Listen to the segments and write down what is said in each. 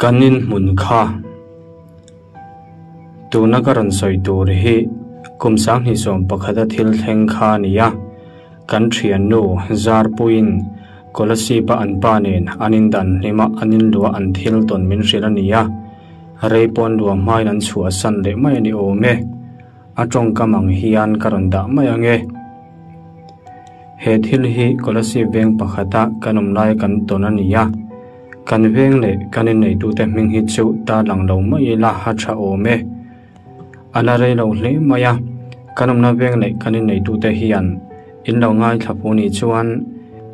Kan inhmun kha tuna ka rawn sawi tur hi kum 2011 a thil thleng kha a ni a, kan thiannu Zarpuiin Kolasib-a an pa nen an indan hlima an inluah an thil tawn min hrilh a ni a, rei pawn luah hmain an chhuahsan leh mai a ni awm e. A tawngkam ang hian ka rawn dah mai ang e. He thil hi Kolasib veng pakhata kan awm laia kan tawn a ni a, kan veng leh kan inneitute hming hi chu tarlang lo mai ila a tha awm e. A la rei lo hle mai a, kan awmna veng leh kan inneitute hian in lo ngaithla phu nih chuan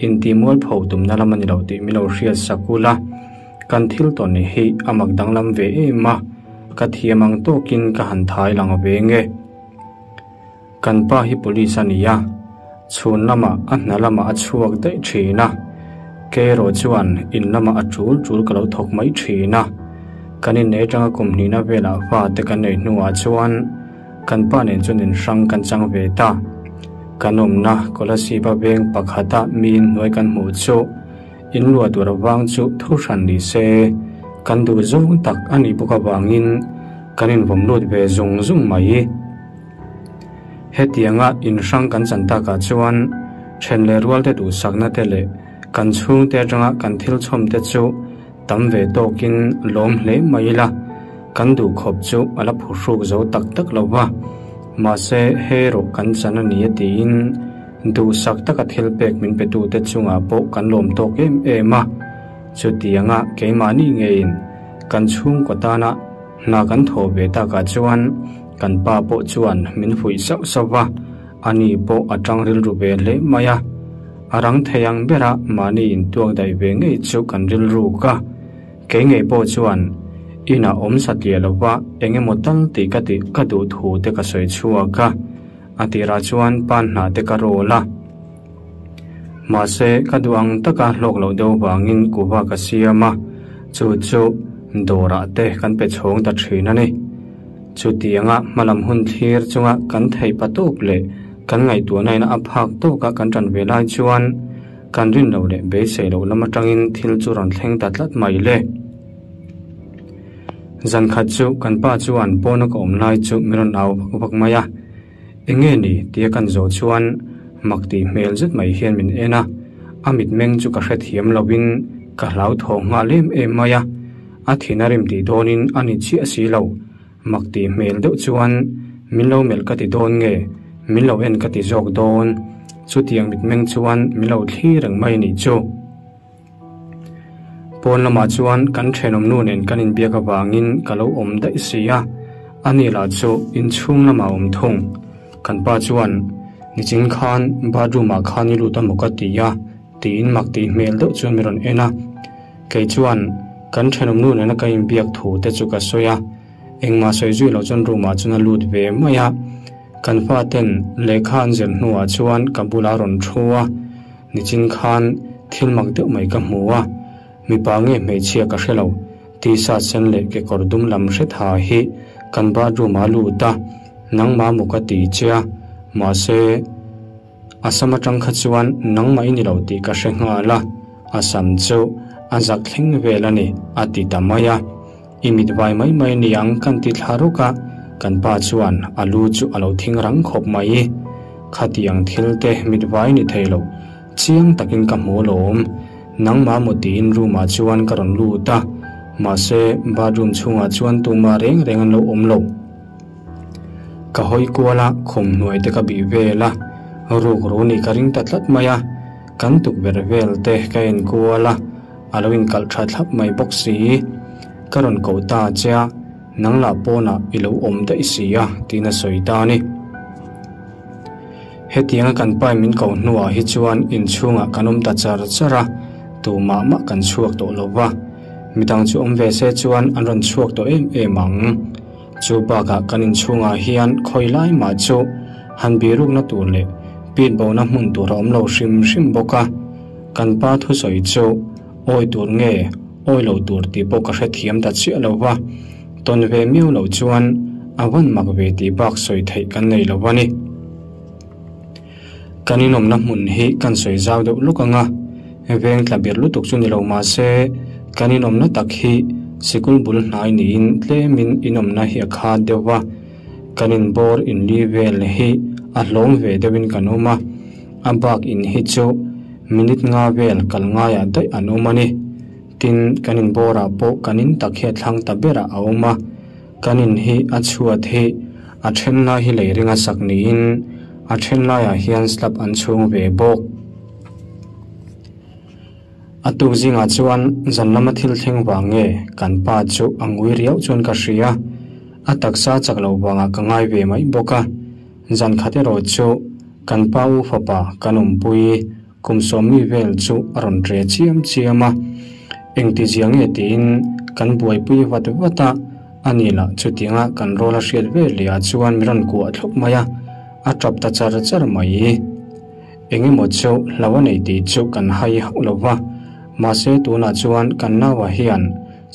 intihmualpho tumna lam a ni lo tih min lo hriat sak ula, kan thil tawn hi a mak danglam ve em a, ka thiam ang tawkin ka han thai lang ve nge. Kan pa hi police a ni a, chhun lamah a hna lamah a chhuak daih thin a, kei erawh chuan in lamah a tul tul ka lo thawk mai thin a. Kan innei atanga kum hnihna velah fa te kan nei hnuah chuan kan pa nen chuan inhrang kan chang ve ta. Kan awmna Kolasib-a veng pakhata mi inhnuai kan hmuh chu in luah tur avang chu thu hran ni se kan duh zawng tak a nih bawk avangin kan invawm lut ve zung zung mai. Hetianga inhrang kan chan takah chuan then leh rualte duhsakna te leh kan chhungte atanga kan thil chhawm te chu tam ve tawkin lawm hle mai ila, kan duh khawp chu a la phuhruk zo tak tak lo va, mahse hei erawh kan chan a ni a tiin duhsak taka thil pek min petute chungah pawh kan lawm tawk em em a, chutianga keimahni ngeiin kan chhungkaw tana Hna kan thawh ve takah chuan kan pa pawh chuan min fuih sauh sauh va, ani pawh a tang rilru ve hle mai a. A rang thei ang bera mahni intuak daih ve ngei chu kan rilruk a. Kei ngei pawh chuan inah awm satliah lo va eng emaw tal tih ka tih ka duh thu te ka sawi chhuak a, a tirah chuan pan hnah te ka rawl a. Mahse, ka duh ang taka hlawk loh deuh vangin kuhva ka siam a, chu chu dawrah te kan pe chhawng ta thin a ni. Chutianga hmalam hun thlir chunga kan theih pa tawp leh kan ngaihtuahna ina a phak tawka kan tan ve lai chuan kan rin loh leh beisei loh lam atangin thil chu rawn thleng ta tlat mai le. Zan khat chu kan pa chuan pawna ka awm lai chu min rawn au vak vak mai a. Enge ni tia kan zawh chuan mak tih hmel zet mai hian min en a, a mitmeng chu ka hrethiam lovin ka hlauthawng nghal em em mai a, a thin a rim tih dawnin a ni chiah si lo, mak tih hmel deuh chuan min lo melh ka ti dawn nge min lo en ka ti zawk dawn, chutiang mitmeng chuan min lo thlir reng mai nih chu. Pawn lamah chuan kan thenawmnu nen kan inbiak avangin ka lo awm daih si a, ani lah chu inchhung lamah a awm thung. Kan pa chuan, Nichin khan bathroom ah khan i lut a maw ka ti a, tiin mak tih hmel deuh chuan min rawn en a. Kei chuan kan thenawmnu nena ka inbiak thu te chu ka sawi a, engmah sawi zui loh chuan room ah chuan a lut ve mai a. Kan faten lehkha an zir hnuah chuan ka bulah a rawn thu a. Nichin khan thil mak deuh mai ka hmu a, mipa nge hmeichhia ka hre lo, t-shirt sen leh kekawr dum lam hre tha hi kan bathroom ah a lut a, nangmah maw ka ti che a, mahse a sam atang kha chuan nangmah i ni lo tih ka hre nghal a, a sam chu a zak thleng vel a ni a ti ta mai a, i mit vai mai mai ni ang kan ti thla ruk a, kan pa chuan a lu chu a lo thing rang khawp mai. Khatiang thil te mit vai ni thei lo, chiang takin ka hmu alawm. Nangmah maw tiin room ah chuan ka rawn lut a, mahse bathroom chhungah chuan tumah reng reng an lo awm lo. Ka hawi kual a, khum hnuai te ka bih vel a, ruk ru nih ka ring ta tlat mai a, kan tukverh vel te ka en kual a, a lo inkalh tha thlap mai bawk si. Ka rawn koh ta che a. Nang lah pawnah i lo awm daih si a, tiin a sawi ta a ni. Hetianga kan pai min koh hnuah hi chuan inchhungah kan awm ta char char a, tumah mah kan chhuak tawh lo va. Midang chu awm ve se chuan an rawn chhuak tawh em em ang. Chu bakah kan inchhungah hian khawi lai mah chu han birukna tur leh pit bona hmun tur a awm lo hrim hrim bawk a. Kan pa thusawi chu awi tur nge Awi lo tur tih pawh ka hrethiam ta chiah lo va, tawn ve miau loh chuan a van mak ve tih bak sawi theih kan nei lo a ni. Kan inawmna hmun hi kan sawi zau deuh luk ang a, veng tla bir lutuk chu ni lo mah se kan inawmna tak hi Sikul bul hnai niin tlemin in awmna hi a khat deuh va, kan in bawr in li vel hi a hlawm ve deuhin kan awm a, a bak in hi chu minute nga vel kal ngaiah daih an awm a ni. Tin, kan in bawrah pawh kan in tak hi a thlang ta berah a awm a, kan in hi a chhuat hi a then lai hi lei ringa sak niin a then laiah hian slab an chhung ve bawk. A tuk zingah chuan zan lama thil thleng vang nge kan pa chu a ngui riau chuan ka hria. A taksa chak lo vangah ka ngai ve mai bawk a. Zan khat erawh chu kan pa u fapa kan awmpui kum sawmmi vel chu a rawn ṭe chiam chiam a. Engti zia nge tiin kan buaipui vat vat a, ani lah chutianga kan rawl a hriat vel leh ah chuan min rawn kuah thlawp mai a, a ṭap ta char char mai. Eng emaw chu hlo a nei tih chu kan hai hauh lo va, mahse tunah chuan kan naua hian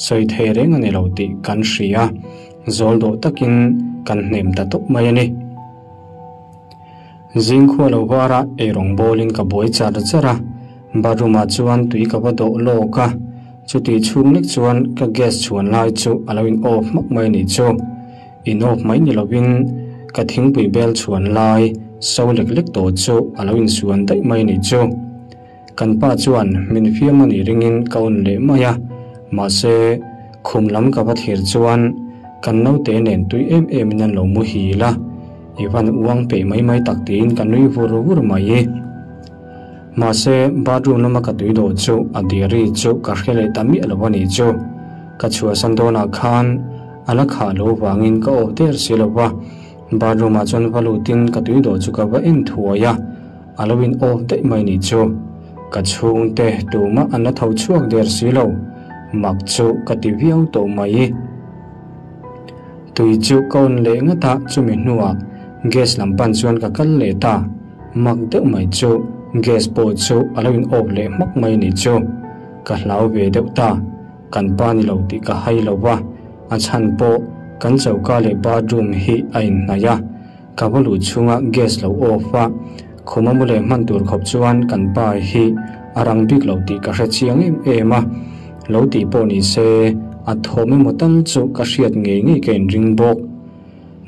sawi thei reng a ni lo tih kan hria, zawl dawh takin kan hnem ta tawp mai a ni. Zing khua lo vara eirawng bawlin ka buai char char a, bathroom ah chuan tui ka va dawh lawk a, chutih chhung lek chuan ka gas chhuan lai chu a lo in off hmak mai a nih chu. In off mai ni lovin ka thingpui bel chhuan lai so lek lek tawh chu a lo insuan daih mai a nih chu. Kan pa chuan min fiam a nih ringin ka on leh mai a, mahse khum lam ka va thlir chuan kan naute nen tui em em in an lo muhil a, i van uang peih mai mai tak tiin ka nui vur vur mai. Mahse bathroom lama ka tui dawh chu a diary chu ka hre leh ta miah lo a nih chu. Ka chhuahsan dawnah khan a la khah lo vangin ka awp der si lo va, bathroom ah chuan va lutin ka tui dawh chu ka va en thuai a, a lo in off daih mai nih chu. Ka chhungte tumah an la tho chhuak der si lo, mak chu ka ti viau tawh mai. Tui chu ka on leh ngat a, chumi hnuah gas lam pan chuan ka kal leh ta, mak deuh mai chu gas pawh chu a lo in off leh hmak mai nih chu. Ka hlau ve deuh ta. Kan pa ni lo tih ka hai lo va, a chhan pawh kan choka leh bathroom hi a inhnaih a, ka va luh chhunga gas lo off a, khuma mu leh hman tur khawp chuan kan pa hi a rang bik lo tih ka hre chiang em em a, lo tih pawh ni se a thawm emaw tal chu ka hriat ngei ngei ka inring bawk.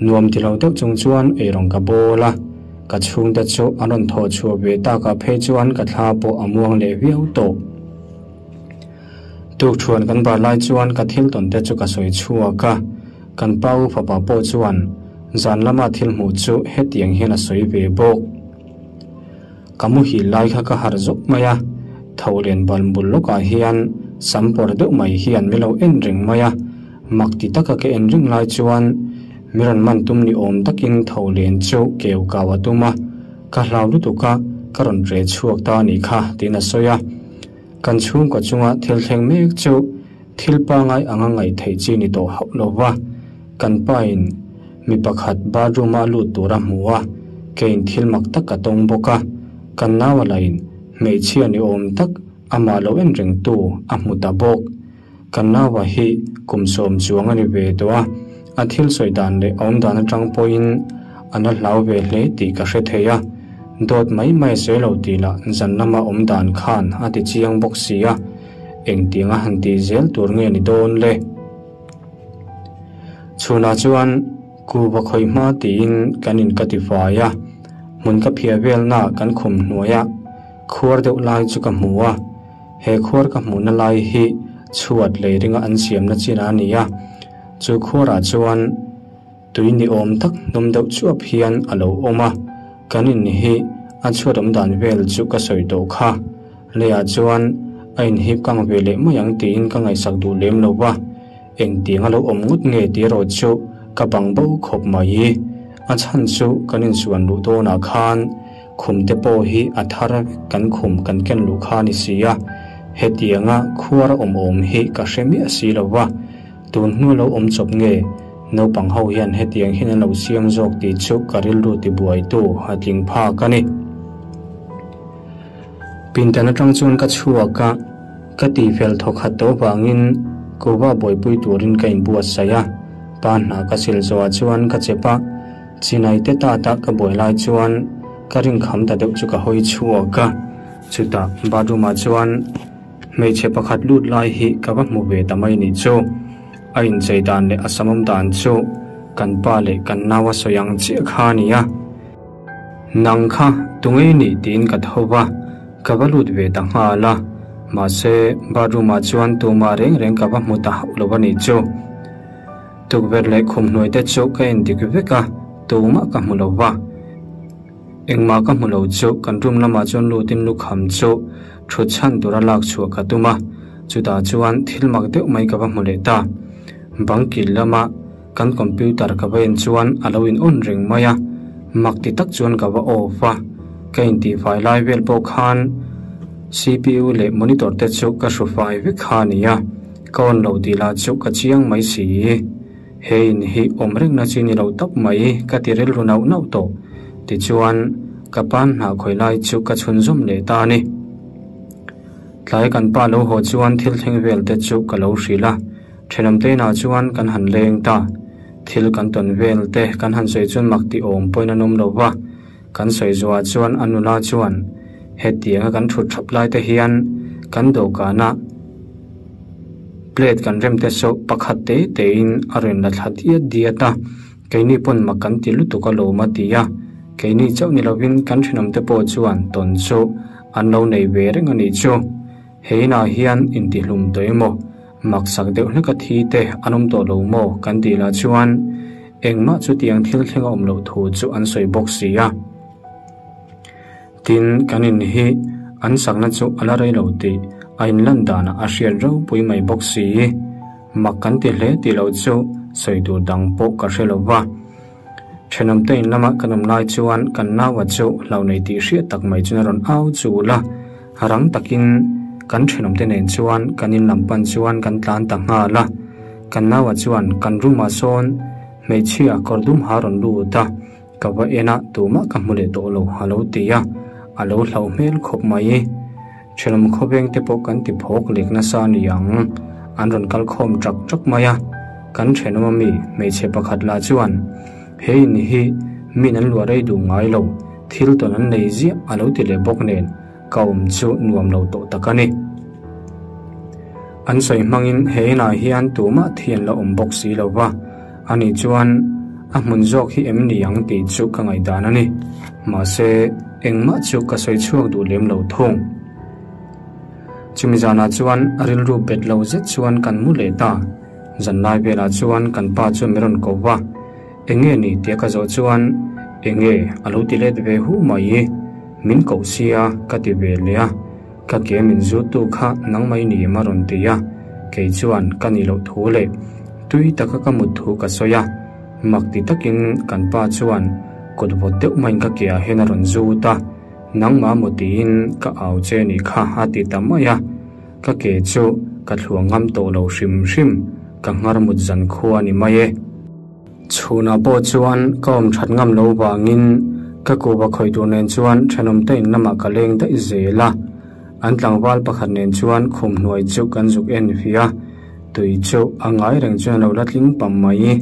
Nuam ti lo deuh chung chuan eirawng ka bawl a, ka chhungte chu an rawn thawh chhuah ve takah phei chuan ka thla pawh a muang leh viau tawh. Tukṭhuan kan bar lai chuan ka thil tawn te chu ka sawi chhuak a, kan pa u fapa pawh chuan zan lama thil hmuh chu hetiang hian a sawi ve bawk. Ka muhil lai kha ka harh zawk mai a, tho len bal bul lawkah hian sam pawr deuh mai hian mi lo en reng mai a, mak ti taka ka en reng lai chuan mi rawn man tum ni awm takin tho len chu keu kau a tum a, ka hlau lutuk a, ka rawn reh chhuak ta a nih kha tiin a sawi a. Kan chhungkaw chunga thil thleng mek chu thil pangai anga ngaih theih chi ni tawh hauh lo va, kan pain mi pakhat bathroom-a lut tur a hmu a, keiin thil mak tak ka tawng bawk a, kan naua lain hmeichhia ni awm tak amah lo en rengtu a hmu ta bawk. Kan naua hi kum sawm chuang a ni ve tawh a, a thil sawi dan leh awm dan atang pawhin a la hlau ve hle tih ka hre thei a, dawt mai mai sawi lo tih lah zan lama awm dan khan a ti chiang bawk si a, engtiang a han tih zel tur nge ni dawn le? Chhunah chuan kuva khawih hma tiin kan in ka ti fai a, hmun ka phiah velna kan khum hnuaia khuar deuh lai chu ka hmu a, He khuar ka hmuhna lai hi chhuat lei ringa an siamna chin a ni a, chu khuarah chuan tui ni awm tak hnum deuh chuap hian a lo awm a, kan in hi a chhuat awm dan vel chu ka sawi tawh kha. Leiah chuan a inhip kang ve leh mai ang tiin ka ngaihsak duh lem lo va, engtiang a lo awm ngawt nge tih erawh chu ka bang bo khawp mai. A chhan chu kan insuan luh dawnah khan Khum te pawh hi a thar kan khum kan ken luh kha a ni si a, hetianga khuar awm awm hi ka hre miah si lo va, tun hnu lo awm chawp nge naupang ho hian hetiang hian an lo siam zawk tih chu ka rilru tibuaitu a tling phak a ni. Pindan atang chuan ka chhuak a, ka tihfel thawkhat tawh vangin kuva buaipui turin ka inbuatsaih a, pa hna ka sil zawhah chuan ka chep a, Chinai te tata ka buai lai chuan ka rinkham ta deuh chu ka hawi chhuak a, chutah bathroom ah chuan Hmeichhe pakhat lut lai hi ka va hmu ve ta mai nih chu. A inchei dan leh a samawm dan chu kan pa leh kan nau a sawi ang chiah kha a ni a. Nang kha tunge i nih tiin ka tho va, ka va lut ve ta nghal a. Mahse, bathroom ah chuan tumah reng reng ka va hmu ta hauh lo a nih chu. Tukverh leh khum hnuai te chu ka en dik vek a, tumah ka hmu lo va. Engmah ka hmu lo chu kan room lamah chuan lutin lukham chu thut chhan tura lak chhuah ka tum a, chutah chuan thil mak deuh mai ka va hmu leh ta. Bang kil lama kan computer ka va en chuan a lo in on reng mai a, mak ti tak chuan ka va off a, ka intihfai lai vel pawh khan CPU leh monitor te chu ka hru fai vek kha a ni a, ka on lo tih lah chu ka chiang mai si. He in hi awm rengna chi ni lo tak mai ka ti rilru nauh nauh tawh. Tichuan, ka pan hnah khawi lai chu ka chhunzawm leh ta a ni. Tlai kan pa lo haw chuan thil thleng vel te chu ka lo hrilh a, thenawm te inah chuan kan han leng ta. Thil kan tawn vel te kan han sawi chuan mak tih awm pawhin an awm lo va, kan sawi zuah chuan a nula chuan hetianga kan thut thap lai te hian kan dawhkanah Plate kan rem te saw pakhat te te in a rawn la thla diat diat a, keini pawn mak kan ti lutuk alawm a ti a, keini chauh ni lovin kan thenawm te pawh chuan tawn chu an lo nei ve reng a nih chu. He inah hian intihlum tawh emaw, maksak deuh hlek a thi te an awm tawh lo maw kan tih lah chuan engmah chutiang thil thleng a awm loh thu chu an sawi bawk si a. Tin, kan in hi an sakna chu a la rei lo tih a inlan danah a hriat ropui mai bawk si. Mak kan ti hle tih loh chu sawi tur dang pawh ka hre lo va. Thenawmte in lama kan awm lai chuan kan naua chu hlo nei tih hriat tak mai chuan a rawn au chul a, rang takin kan thenawmte nen chuan kan in lam pan chuan kan tlan ta nghal a. Kan naua chuan kan room ah sawn hmeichhia kawr dum ha rawn lut a. Ka va en a, tumah ka hmu leh tawh lo, a lo ti a, a lo hlauh hmel khawp mai. Thenawm khawveng te pawh kan ti phawk lek nasa a ni ang, an rawn kal khawm ṭak ṭak mai a. Kan thenawm ami hmeichhe pakhat lah chuan, He in hi min an luah rei duh ngai lo, thil tawn an nei ziah a lo ti leh bawk nen, ka awm chu nuam lo tawh tak a ni. An sawi hmangin he inah hian tumah thi an la awm bawk si lo va, ani chuan a hmun zawk hi em ni ang tih chu ka ngaihdan a ni. Mahse, engmah chu ka sawi chhuak duh lem lo thung. Chumi zanah chuan a rilru bet lo zet chuan kan mu leh ta. Zanlai velah chuan kan pa chuan min rawn ko va, Enge ni tia ka zawh chuan enge a lo ti let ve hu mai. Min koh sia ka ti ve leh a, ka ke min zut tu kha nangmah i ni em a rawn ti a, kei chuan ka nih loh thu leh tui taka ka mut thu ka sawi a, mak ti takin kan pa chuan kut vawt deuh maiin ka ke ah hian a rawn zut a, nangmah maw tiin ka au che nih kha a ti ta mai a, ka ke chu ka thluang ngam tawh lo hrim hrim, ka nghar mut zan khua a ni mai e. Chhunah pawh chuan ka awm that ngam lo vangin ka kuhva khawih tur nen chuan thenawmte in lamah ka leng daih zel a. An tlangval pakhat nen chuan khum hnuai chu kan zuk en fih a, tui chu a ngai reng chuan a lo la tling pam mai.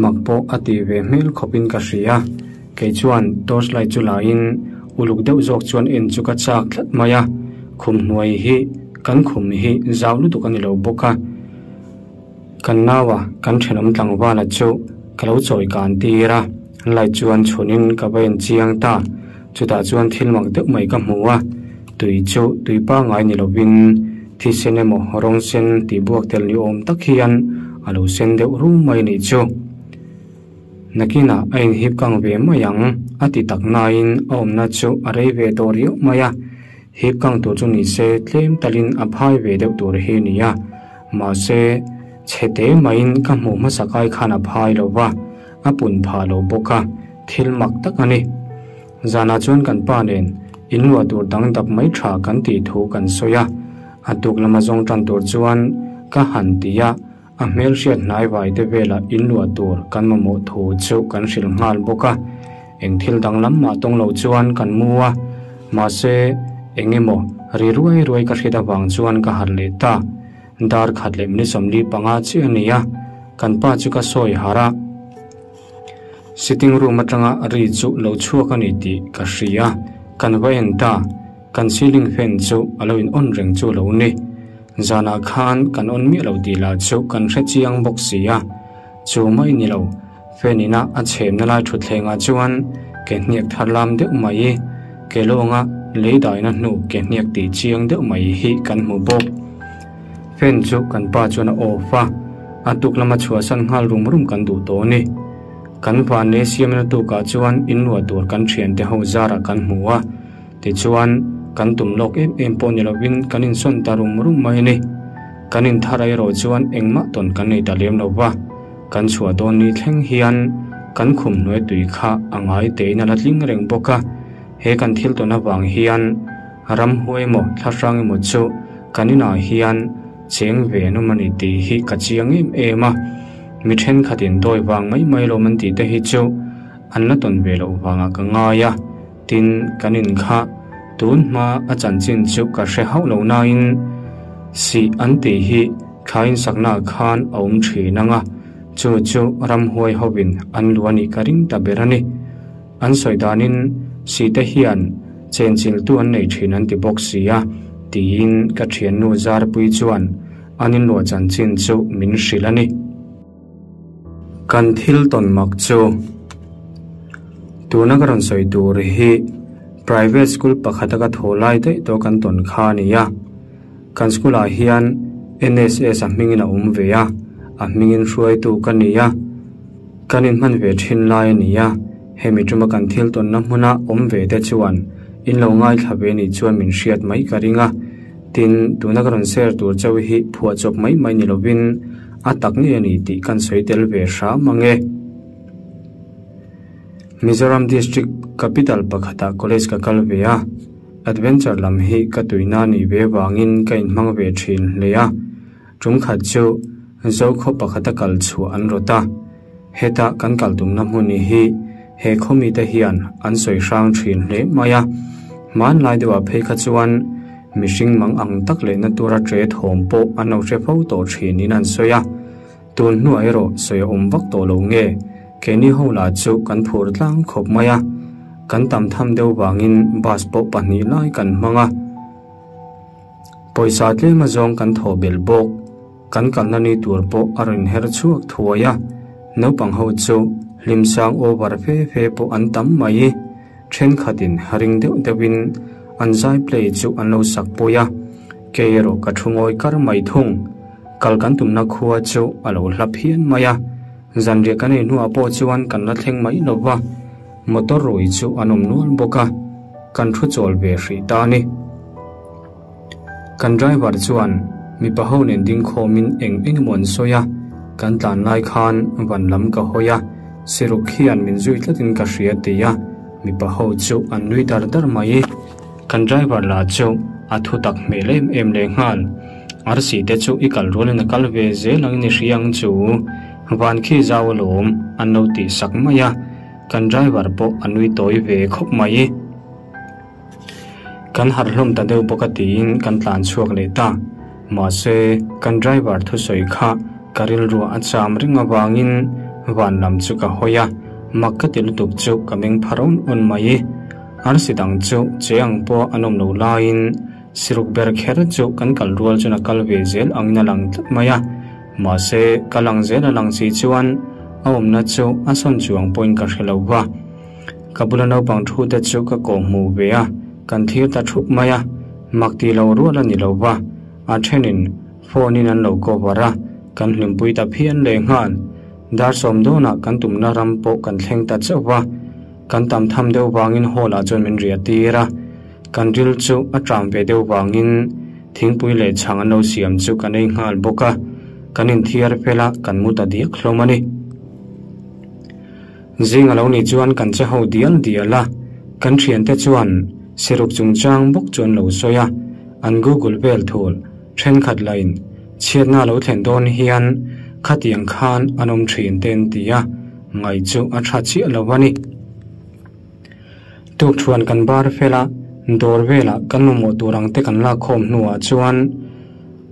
Mak pawh a tih ve hmel khawpin ka hria. Kei chuan torch light chu lain uluk deuh zawk chuan en chu ka chak tlat mai a, khum hnuai hi kan khum hi zau lutuk a ni lo bawk a. Kan naua kan thenawm tlangvala chu ka lo chawi kan tir a, light chuan chhunin ka va en chiang ta. Chutah chuan thil mak deuh mai ka hmu a, tui chu tui pangngai ni lovin thisen emaw rawng sen tih buak tel ni awm tak hian a lo sen deuh rum mai nih chu. Nakinah a inhip kang ve mai ang a ti tak nain a awmna chu a rei ve tawh riau mai a, hip kang tur chu ni se tlem talin a phai ve deuh tur hi a ni a. Mahse, chhe te maiin ka hmuh hmasa kai khan a phai lo va, a pun phah lo bawk a, thil mak tak a ni. Zanah chuan kan pa nen inluah tur dang dap mai tha kan tih thu kan sawi a, a tuk lama zawng tan tur chuan ka han ti a, a hmel hriat hnai vai te velah inluah tur kan mamawh thu chu kan hrilh nghal bawk a. Eng thil danglam mah tawng lo chuan kan mu a, mahse eng emaw ri ruai ruai ka hriat avang chuan ka harh leh ta. Dar khat leh minute 45 chiah a ni a, kan pa chu ka sawi harh a. Sitting room atanga ri chu lo chhuak a ni tih ka hria, kan va en ta. Kan ceiling fan chu a lo in on reng chu lo ni. Zanah khan kan on miah lo tih lah chu kan hre chiang bawk si a. Chu mai ni lo, fan ina a chhemna lai thutthlengah chuan ke hniak thar lam deuh mai, ke lawnga lei daina hnu ke hniak tih chiang deuh mai hi kan hmu bawk. Fan chu kan pa chuan a off a, a tuk lama chhuahsan nghal rum rum kan duh tawh a ni. Kan vanlei siamna tukah chuan inluah tur kan thiante ho zarah kan hmu a. Tichuan, kan tum lawk em em pawh ni lovin kan insawn ta rum rum mai a ni. Kan inthar erawh chuan engmah tawn kan nei ta lem lo va, kan chhuah dawn ni thleng hian kan khum hnuai tui kha a ngai tein a la tling reng bawk a. He kan thil tawn avang hian ramhuai emaw thlahrang emaw chu kan inah hian cheng ve an awm a ni tih hi ka chiang em em a. Mi thenkhatin dawi vang mai mai lawm an tih te hi chu an la tawn ve loh vangah ka ngai a. Tin, kan in kha tun hma a chanchin chu ka hre hauh lo nain sih an tih hi thla insaknaah khan a awm thin ang a, chu chu ramhuai hovin an lu a nih ka ring ta ber a ni. An sawi danin sihte hian chenchiltu an nei thin an ti bawk si a, tiin ka thiannu Zarpui chuan an inluah chanchin chu min hrilh a ni. Kan thil tawn mak chu tuna ka rawn sawi tur hi private school pakhata ka thaw lai daih tawh kan tawn kha a ni a. Kan school ah hian N_S_S a hmingin a awm ve a, a hmingin hruaitu ka ni a, kan inhman ve thin lai a ni a. Hemi tuma kan thil tawnna hmuna awm ve te chuan in lo ngaithla ve nih chuan min hriat mai ka ring a. Tin, tuna ka rawn share tur chauh hi phuahchawp mai mai ni lovin a tak ngei a ni tih kan sawi tel ve hram ang e. Mizoram District Capital pakhatah college ka kal ve a, adventure lam hi ka tuina nih ve vangin ka inhmang ve thin hle a. Tum khat chu Zokhaw pakhata kal chhuah an rawt a, heta kan kal tumna hmun hi he khaw mite hian an sawi hrang thin hle mai a. Hmanlai deuhah phei kha chuan mihring mang ang tak lehna tura tre thawm pawh an lo hre fo tawh thinin an sawi a. Tun hnuah erawh sawi a awm vak tawh lo nge, keini ho lah chu kan phur tlang khawp mai a, kan tam tham deuh vangin bus pawh pahnih lai kan hmang a. Pawisa tlem azawng kan thawh belh bawk. Kan kalna ni tur pawh a rawn her chhuak thuai a, naupang ho chu hlimsang over fe fe pawh an tam mai. Thenkhatin ring deuh deuhin an zai play chu an lo sak pui a, kei erawh ka thu ngawi kar mai thung. Kal kan tumna khua chu a lo hla phian mai a, zanriah kan ei hnuah pawh chuan kan la thleng mai lo va, motor rui chu an awm nual bawk a, kan thu chawl ve hrih ta a ni. Kan driver chuan mipa ho nen ding khawmin eng eng emaw an sawi a, kan tlan lai khan van lam ka hawi a, siruk hian min zui tlatin ka hria ti a, mipa ho chu an nui dar dar mai. Kan driver lah chu a thu tak hmel em em leh nghal, arsi te chu i kal rualin a kal ve zel ang in i hria ang chu, van khi zau alawm an lo tih sak mai a, kan driver pawh a nui tawi ve khawp mai. Kan harh hlawm ta deuh bawk a tiin kan tlan chhuak leh ta. Mahse, kan driver thusawi kha ka rilruah a cham reng avangin van lam chu ka hawi a, mak ka ti lutuk chu ka meng phar awn awn mai. Arsi dang chu che ang pawh an awm lo laiin siruk ber kher chu kan kal rual chuan a kal ve zel angin a lang tlat mai a. Mahse, ka lang zel a lang si chuan a awmna chu a sawn chuang pawhin ka hre lo va. Ka bula naupang thu te chu ka kawh hmuh ve a, kan thlir ta thup mai a, mak tih lo rual a ni lo va, a thenin phone in an lo cover a, kan hlimpui ta phian leh nghal. Dar sawm dawnah kan tumna ram pawh kan thleng ta chauh va, kan tam tham deuh vangin hall ah chuan min riah tir a, kan ril chu a tram ve deuh vangin thingpui leh chhang an lo siam chu kan ei nghal bawk a, kan inthiar fel a, kan mu ta diak hlawm a ni. Zing a lo nih chuan kan che ho dial dial a, kan thiante chuan siruk chungchang bawk chu an lo sawi a, an google vel thul thenkhat lain chhiatna a lo thlen dawn hian khatiang khan an awm thin te an ti a, ngaih chu a tha chiah lo a ni. Tukṭhuan kan bar fel a, dawr velah kan mamawh tur ang te kan lak khawm hnuah chuan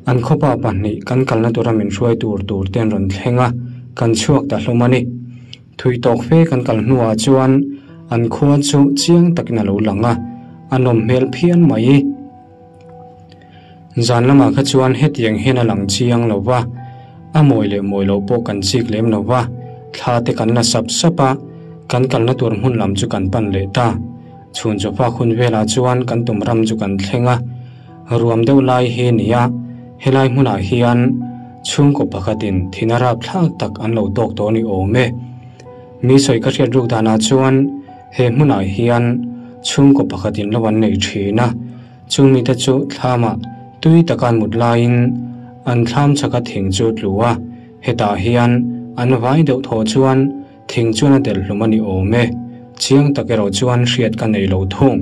an khawpa pahnih kan kalna tura min hruai tur tur te an rawn thleng a, kan chhuak ta hlawm a ni. Thui tawk fe kan kal hnuah chuan an khua chu chiang takin a lo lang a, a nawm hmel phian mai. Zan lamah kha chuan hetiang hian a lang chiang lo va, a mawi leh mawi loh pawh kan chik lem lo va, thla te kan la sap sap a, kan kalna tur hmun lam chu kan pan leh ta. Chhun chawfak hun velah chuan kan tum ram chu kan thleng a, ruam deuh lai hi a ni a, helai hmunah hian chhungkaw pakhatin thina rapthlak tak an lo tawk tawh a ni awm e. Mi sawi ka hriat ruk danah chuan he hmunah hian chhungkaw pakhatin lo an nei thin a, Chung mite chu thlamah tui taka an mut laiin an thlam chhaka thing chu tlu a, hetah hian an vai deuh thaw chuan thing chuan a delh hlum a ni awm e, chiang tak erawh chuan hriat ka nei lo thung.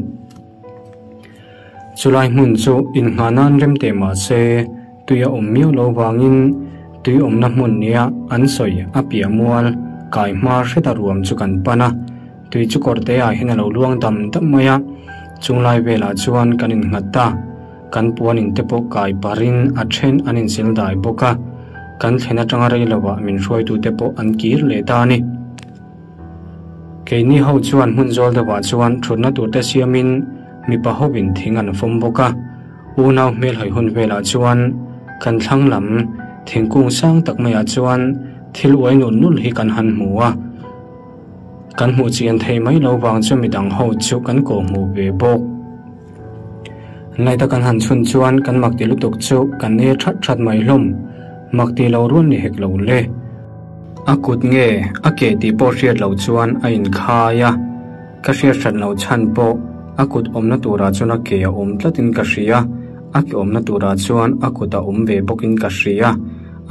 Chulai hmun chu innghah nan rem teh mah se tui a awm miau lo vangin tui awmna hmun nia an sawi a piah mual kai hma hreta ruam chu kan pan a. Tui chu kawr te ah hian a lo luang dam dam mai a, chung lai velah chuan kan innghat ta. Kan puan in te pawh kai parin a then an insil dai bawk a, kan thlen atanga rei lovah min hruaitu te pawh an kir leh ta a ni. Keini ho chuan hmun zawl deuhah chuan thutna tur te siamin mipa hovin thing an fawm bawk a, unau hmel hawi hun velah chuan kan thlang lam thingkung sang tak maiah chuan thil uai nul nul hi kan han hmu a. Kan hmuh chian thei mai lo vang chu midang ho chu kan kawh hmuh ve bawk. Naita kan han chhun chuan kan mak ti lutuk chu kan e that that mai hlawm. Mak ti lo rual ni hek lo le. A kut nge a ke tih pawh hriat loh chuan a inkhai a, ka hriat hran loh chhan pawh a kut awmna turah chuan a ke a awm tlatin ka hria, a ke awmna turah chuan a kut a awm ve bawkin ka hria.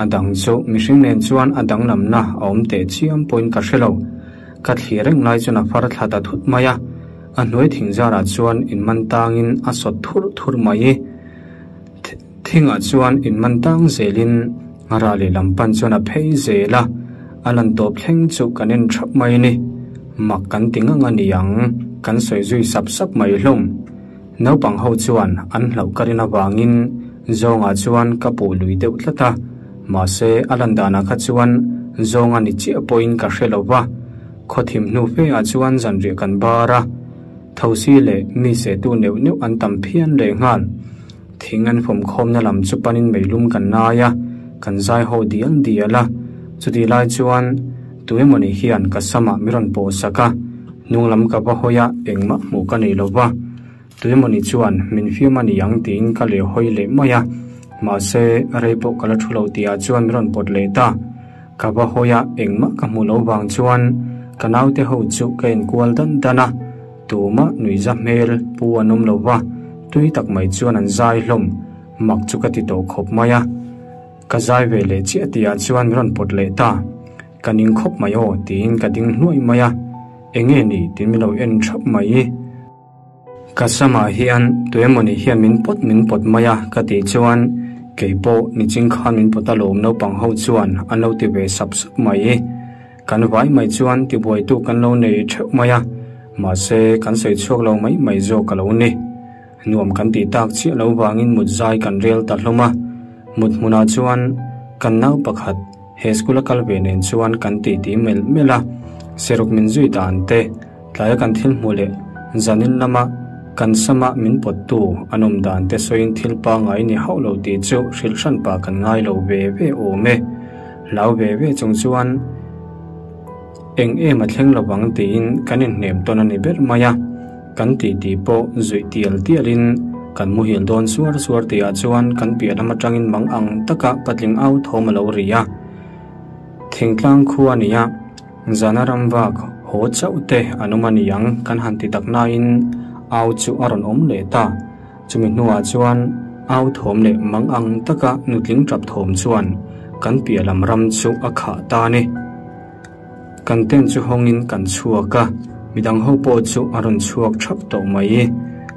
A dang chu mihring nen chuan a danglamna a awm teh chiam pawhin ka hre lo. Ka thlir reng lai chuan a far thla ta thut mai a, a hnuai thing zarah chuan inman tangin a sawt thurh thurh mai. Thingah chuan inman tang zelin a rah lehlam pan chuan a phei zel a, a lan tawp thleng chu kan en thap mai a ni. Mak kan ti ngang a ni ang, kan sawi zui sap sap mai hlawm. Naupang ho chuan an hlauh ka rin avangin Zawnga chuan ka puh lui deuh tlat a, mahse a lan danah kha chuan Zawnga ni chiah pawhin ka hre lo va. Khawthim hnu fe ah chuan zanriah kan bar a, thosi leh mi sehtu neuh neuh an tam phian leh nghal. Thing an fawm khawmna lam chu panin meilum kan nai a, kan zai ho dial dial a, chutih lai chuan tuemawni hian ka samah mi rawn pawh sak a, Hnung lam ka va hawi a, engmah hmuh ka nei lo va. Tuemawni chuan min fiam a ni ang tiin ka leh hawi leh mai a. Mahse, rei pawh ka la thu lo tihah chuan min rawn pawt leh ta. Ka va hawi a, engmah ka hmuh lo vang chuan ka naute ho chu ka enkual dan dan a. Tumah nuihza hmel pu an awm lo va, tui tak mai chuan an zai hlawm. Mak chu ka ti tawh khawp mai a. Ka zai ve leh chiah tihah chuan min rawn pawt leh ta. Ka ning khawp mai aw tiin ka ding hnuai mai a, enge ni tiin min lo en thap mai. Ka samah hian tuemawni hian min pawt min pawt mai a ka tih chuan keipawh niching khan min pawt alawm naupang ho chuan an lo ti ve sap sap mai. Kan vai mai chuan tibuaitu kan lo nei theuh mai a, mahse kan sawi chhuak lo mai mai zawk a lo ni. Nuam kan tih tak chiah lo vangin mut zai kan rel ta hlawm a, mut hmunah chuan kan nau pakhat he school a kal ve nen chuan kan titi melh melh a, seruk min zui dan te, tlaia kan thil hmuh leh zanin lama kan sama min pawttu an awm dan te sawiin thil pangngai ni hauh lo tih chu hrilh hran pah kan ngai lo ve ve awm e. Hlau ve ve chung chuan eng em a thleng lovang tiin kan inhnem tawn a ni ber mai a. Kan titi pawh zuih tial tialin kan muhil dawn suar suar tihah chuan kan piah lam atangin mang ang taka patling au thawm a lo ri a. Thingtlang khua a ni a, zana ram vak haw chauh te an awm a ni ang kan han ti tak nain au chu a rawn awm leh ta. Chumi hnuah chuan au thawm leh mang ang taka nutling tap thawm chuan kan piah lam ram chu a khah ta a ni. Kan tent chu hawngin kan chhuak a, midang ho pawh chu a rawn chhuak thap tawh mai.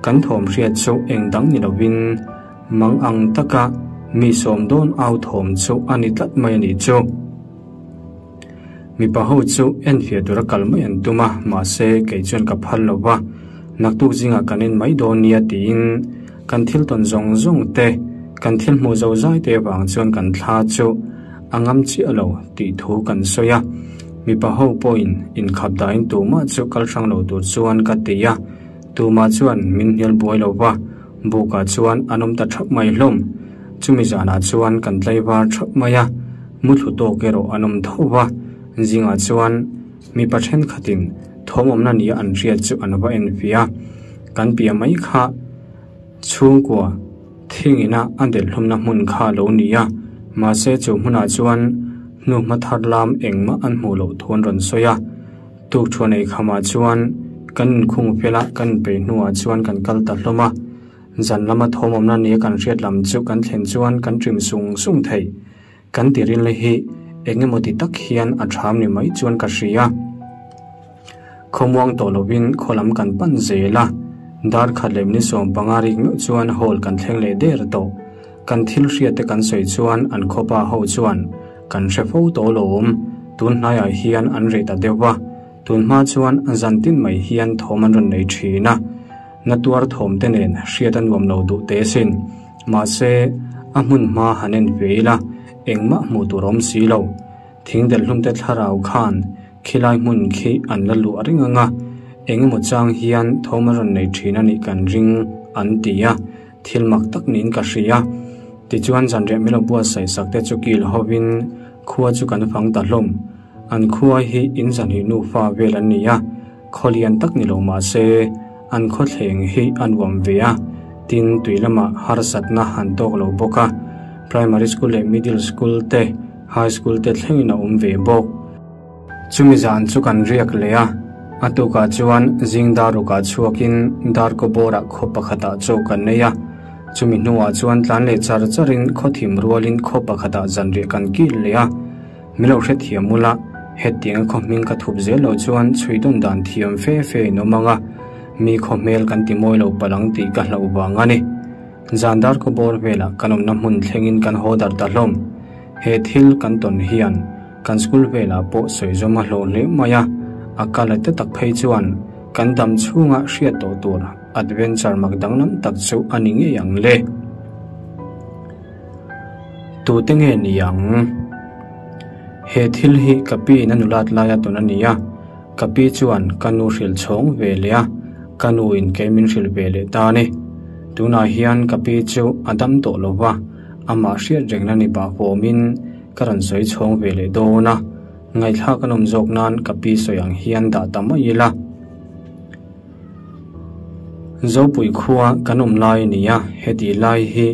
Kan thawm hriat chu eng dang ni lovin mang ang taka mi sawm dawn au thawm chu a ni tlat mai a nih chu. Mipa ho chu enfiah tura kal mai an tum a, mahse kei chuan ka phal lo va, naktuk zingah kan en mai dawn nia tiin kan thil tawn zawng zawng te, kan thil hmuh zo zai te avang chuan kan thla chu A ngam chiah lo tih thu kan sawi a, mipa ho pawhin inkhap dahin tumah chu kal hrang lo tur chuan ka ti a. Tumah chuan min hnial buai lo va, bukah chuan an awm ta thap mai hlawm. Chumi zanah chuan kan tlaivar thap mai a, muthlu tawk erawh an awm tho va. Zingah chuan mipa thenkhatin thawm awmna nia an hriat chu an va enfiah a, kan piah mai kha chhungkua thingina a delhlumna hmun kha a lo ni a, mahse chu hmunah chuan hnuhma thar lam engmah an hmuh loh thu an rawn sawi a. Tukṭhuan ei khamah chuan kan inkhung fel a, kan inpeih hnuah chuan kan kal ta hlawm a. Zan lama thawm awmna nia kan hriat lam chu kan thlen chuan kan ṭim sung sung thei. Kan tiril hi eng emaw ti tak hian a ṭham ni mai chuan ka hria. Khawmuang tawh lovin khaw lam kan pan zel a, dar khat leh minute 15 rik meuh chuan hall kan thleng leh der tawh. Kan thil hriat te kan sawi chuan an khawpa ho chuan kan hre fo tawh lo awm, tun hnaiah hian an reh ta deuh va, tun hma chuan zan tin mai hian thawm an rawn nei thin a, na tuar thawm te nen hriat a nuam lo duh teh sin. Mahse, a hmun hma han en ve ila engmah hmuh tur a awm si lo. Thing delhlum te thlarau khan khilai hmun khi an la luah reng ang a, eng emaw chang hian thawm a rawn nei thin a nih kan ring an ti a, thil mak tak niin ka hria. Tichuan zanriah milo buatsaih sak te chu kil hovin khua chu kan fang ta hlawm. An khua hi in zanhnih nufa vel an ni a, khaw lian tak ni lo mah se an khawthleng hi a nuam ve a, tin tui lamah harsatna an tawk lo bawk a, primary school leh middle school te, high school te thlengin a awm ve bawk. Chumi zan chu kan riak leh a, a tukah chuan zing dar rukah chhuakin darkaw bawrah khaw pakhatah chaw kan nei a, chumi hnuah chuan tlan leh char charin khaw thim rualin khaw pakhatah zanriah kan kil leh a, min lo hrethiam ula, hetianga khaw hming ka thup zel lo chuan chhui dawn dan thiam fe fe in awm ang a, mi khaw hmel kan ti mawi lo palh ang tih ka hlauh vang a ni. Zan darkaw bawr velah kan awmna hmun thlengin kan haw darh ta hlawm. He thil kan tawn hian kan school velah pawh sawi zawm a hlawh hle mai a, a kal a te tak phei chuan kan dam chhunga hriat tawh tur adventure mak danglam tak chu a ni ngei ang le. Tute nge ni ang? He thil hi ka pi in a nulat laia tawn a ni a, ka pi chuan ka nu hrilh chhawng ve leh a, ka nu in kei min hrilh ve leh ta a ni. Tunah hian ka pi chu a dam tawh lo va, Amah hriat rengna ni pah huamin ka rawn sawi chhawng ve leh dawn a, ngaihthlak a nawm zawk nan ka pi sawi ang hian dah ta mai ila. Zopui khua kan awm lai a ni a, heti lai hi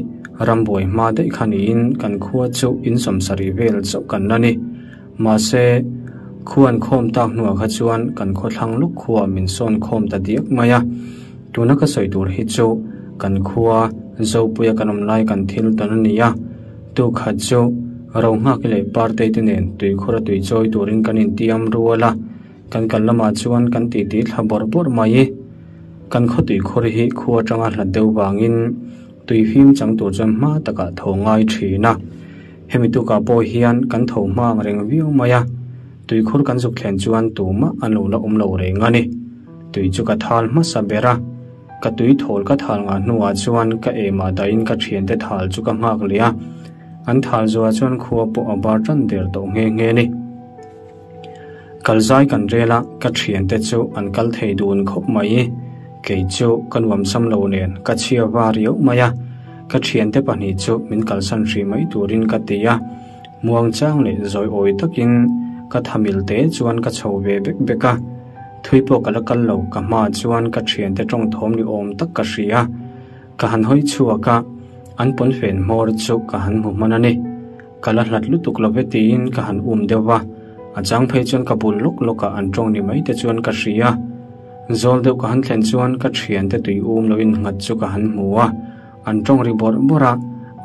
rambuai hma daih kha niin kan khua chu in sawmsarih vel chauh kan la ni. Mahse, khua an khawm tak hnuah kha chuan kan khawthlang luk khua min sawn khawm ta diak mai a. Tuna ka sawi tur hi chu kan khua Zopuia kan awm lai kan thil tawn a ni a, tu khat chu Rohnghaki leh Partei te nen tuikhur a tui chawi turin kan intiam rual a, kan kal lamah chuan kan titi thla bawrh bawrh mai. Kan khaw tuikhur hi khua atanga hlat deuh vangin tui fim chang tur chuan hma takah tho ngai thin a, hemi tukah pawh hian kan tho hma ang reng viau mai a, tuikhur kan zuk thlen chuan tumah an lo la awm lo reng a ni. Tui chu ka thal hmasa ber a, ka tui thawl ka thal ngah hnuah chuan ka emah dahin ka thiante thal chu ka nghak leh a, an thal zuah chuan khua pawh a bar tan der tawh nghe nghe a ni. Kal zai kan rel a, ka thiante chu an kal thei dun khawp mai. Kei chu ka nuamsam lo nen ka chhia va riau mai a, ka thiante pahnih chu min kalsan hrih mai turin ka ti a, muangchang leh zawi awi takin ka thamil te chuan ka chho ve bek bek a. Thui pawh ka la kal lo, ka hmaah chuan ka thiante tawng thawm ni awm tak ka hria. Ka han hawi chhuak a, an pawnfen hmawr chu ka han hmu hman a ni. Ka la hlat lutuk lo ve tiin ka han um deuh va, a chang phei chuan ka bul lawk lawkah an tawng ni mai te chuan ka hria. Zawl deuh ka han thlen chuan ka thiante tui um lo innghat chu ka han hmu a, an tawng ri bawrh bawrh a,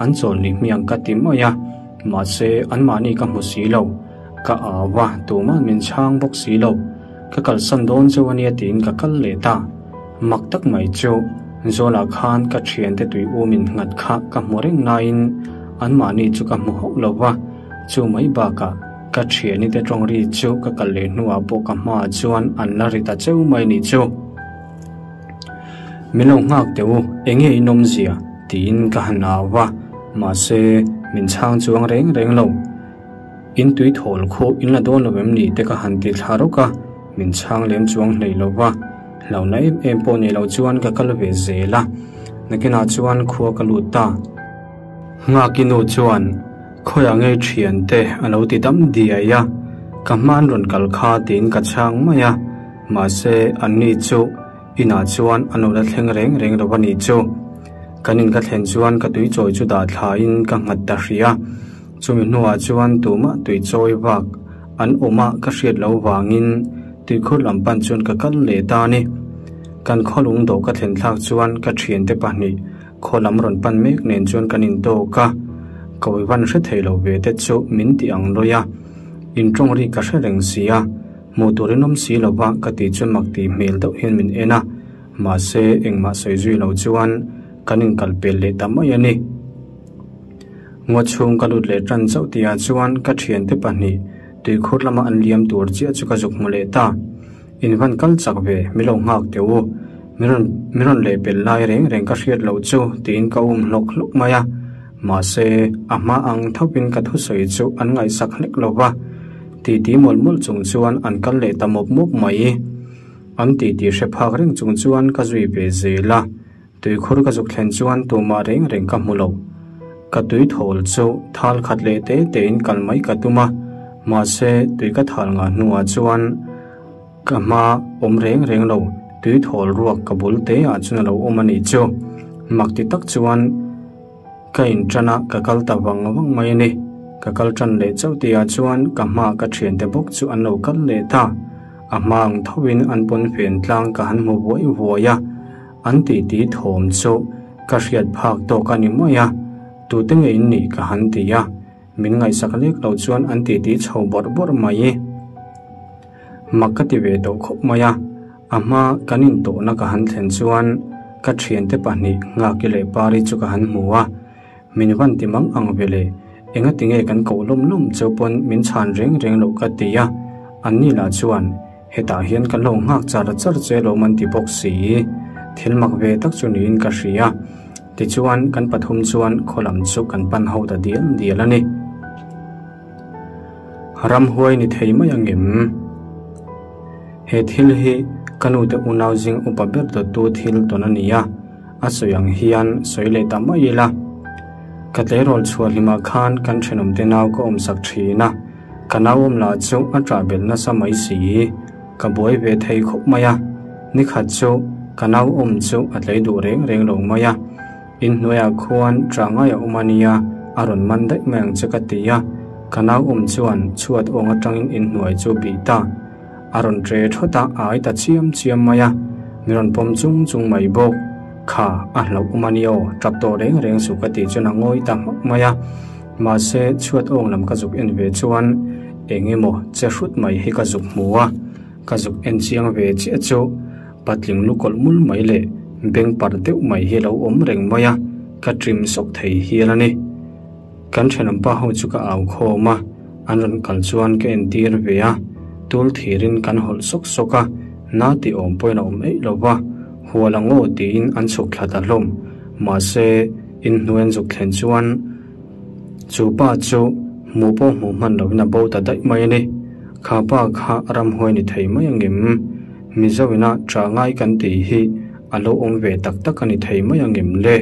an chawl ni hmiang ka ti mai a, mahse anmahni ka hmu si lo. Ka au a, tuma'n min chhang bawk si lo. Ka kalsan dawn zeuh a nia tiin ka kal leh ta. Mak tak mai chu, Zawlah khan ka thiante tui um innghat kha ka hmu reng laiin anmahni chu ka hmu hauh lo va, chu mai bakah ka thiani te tawng ri chu ka kal leh hnuah pawh ka hmaah chuan an la ri ta cheu mai nih chu. Min lo nghak teh u, enge in awmzia? tiin ka han au va, mahse min chhang chuang reng reng lo. In tui thawl khaw in la dawn lo em ni te ka han ti thla rawk a, min chhang lem chuang hlei lo va. Hlauhna em em pawh nei lo chuan ka kal ve zel a, nakinah chuan khua ka lut ta. Nghaki nu chuan khawiah ngei thiante a lo ti dam diai a, ka hman rawn kal kha tiin ka chhang mai a, mahse anni chu inah chuan an lo la thleng reng reng lo a nih chu. Kan in ka thlen chuan ka tui chawi chu dah thlain ka nghat ta hrih a, chumi hnuah chuan tumah tui chawi vak an awm a ka hriat loh vangin tuikhur lam pan chuan ka kal leh ta a ni. Kan khawlung dawh ka thlen thlak chuan ka thiante pahnih khaw lam rawn pan mek nen chuan kan intawk a, ka uivan hre thei lo ve te chu min ti ang lawi a, intawng ri ka hre reng si a, hmuh tur in awm si lo va ka tih chuan mak tih hmel deuh hian min en a, mahse engmah sawi zui lo chuan kan inkal pel leh ta mai a ni. Ngaw chhung ka lut leh tan chauh tihah chuan ka thiante pahnih tuikhur lama an liam tur chiah chu ka zuk hmu leh ta. In van kal chak ve, mi lo nghak teh u. Mi rawn mi rawn leh pel lai reng reng ka hriat loh chu tiin ka um hlawk hlawk mai a. Mahse, a hma ang thawkin ka thusawi chu an ngaihsak hlek lo va. Titi mawlh mawlh chung chuan an kal leh ta mawp mawp mai. An titi hre phak reng chung chuan ka zui ve zel a. Tuikhur ka zuk thlen chuan tumah reng reng ka hmu lo. Ka tui thawl chu thal khat leh te tein kal mai ka tum a, mahse tui ka thal ngah hnuah chuan ka hma awm reng reng lo, tui thawl ruak ka bul te ah chuan a lo awm a nih chu. Mak ti tak chuan ka inṭan a, ka kal ta vang vang mai a ni. Ka kal ṭan leh chauh tihah chuan ka hma ka ṭhiante bawk chu an lo kal leh ta. A hma ang thovin an pawn fen tlang ka han hmu vuai vuai a. An titi thawm chu ka hriat phak tawk a ni mai a, tute nge in nih ka han ti a, min ngaihsak lek lo chuan an titi chho bawrh bawrh mai. Mak ka ti ve tawh khawp mai a, a hma kan intawhna ka han thlen chuan ka thiante pahnih Nghaki leh Pari chu ka han hmu a, min van ti mang ang ve le, engati nge kan koh lawm lawm cheu pawn min chhan reng reng loh ka ti a, anni lah chuan Hetah hian kan lo nghak char char che lo man ti bawk si. Thil mak ve tak chu niin ka hria. Tichuan kan pathum chuan khaw lam chu kan pan ho ta dial dial a ni. Ramhuai ni thei mai angem? He thil hi ka nute unau zing upa ber dawttu thil tawn a ni a, a sawi ang hian sawi leh ta mai ila. Ka tleirawl chhuah hlimah khan kan thenawmte nau ka awmsak thin a. Ka nauawm lah chu a ṭah belh nasa mai si, ka buai ve thei khawp mai a. Nikhat chu ka nauawm chu a tlei duh reng reng lo mai a. Inhnuaiah khuan ṭah ngai a awm a nia, a rawn man daih mai ang che ka ti a. Ka nauawm chuan chhuat awng aṭangin inhnuai chu bih ta. A rawn ṭe ṭhawt a, a ai ta chiam chiam mai a. Mi rawn pawm chung chung mai bawk. Kha, a hlauh awm a nia aw, ṭap tawh reng reng suh ka tih chuan a ngawi ta hmak mai a. Mahse, chhuat awng lam ka zuk en ve chuan eng emaw che hrut mai hi ka zuk hmu a, ka zuk en chiang ve chiah chu patling lu kawlh mul mai leh beng parh deuh mai hi a lo awm reng mai a, ka trim sawk thei hial a ni. Kan thenawm pa ho chu ka au khawm a, an rawn kal chuan ka entir ve a, tul thirin kan hawlh sawk sawk a, na tih awm pawhin a awm eih lo va, hual ang aw tiin an chhuk thla ta hlawm. Mahse, inhnuai an zuk thlen chuan Chu pa chu hmuh pawh hmuh hman loin a bo ta daih mai a ni. Kha pa kha ramhuai ni thei mai angem? Mizo ina ṭah ngai kan tih hi a lo awm ve tak tak a ni thei mai angem le?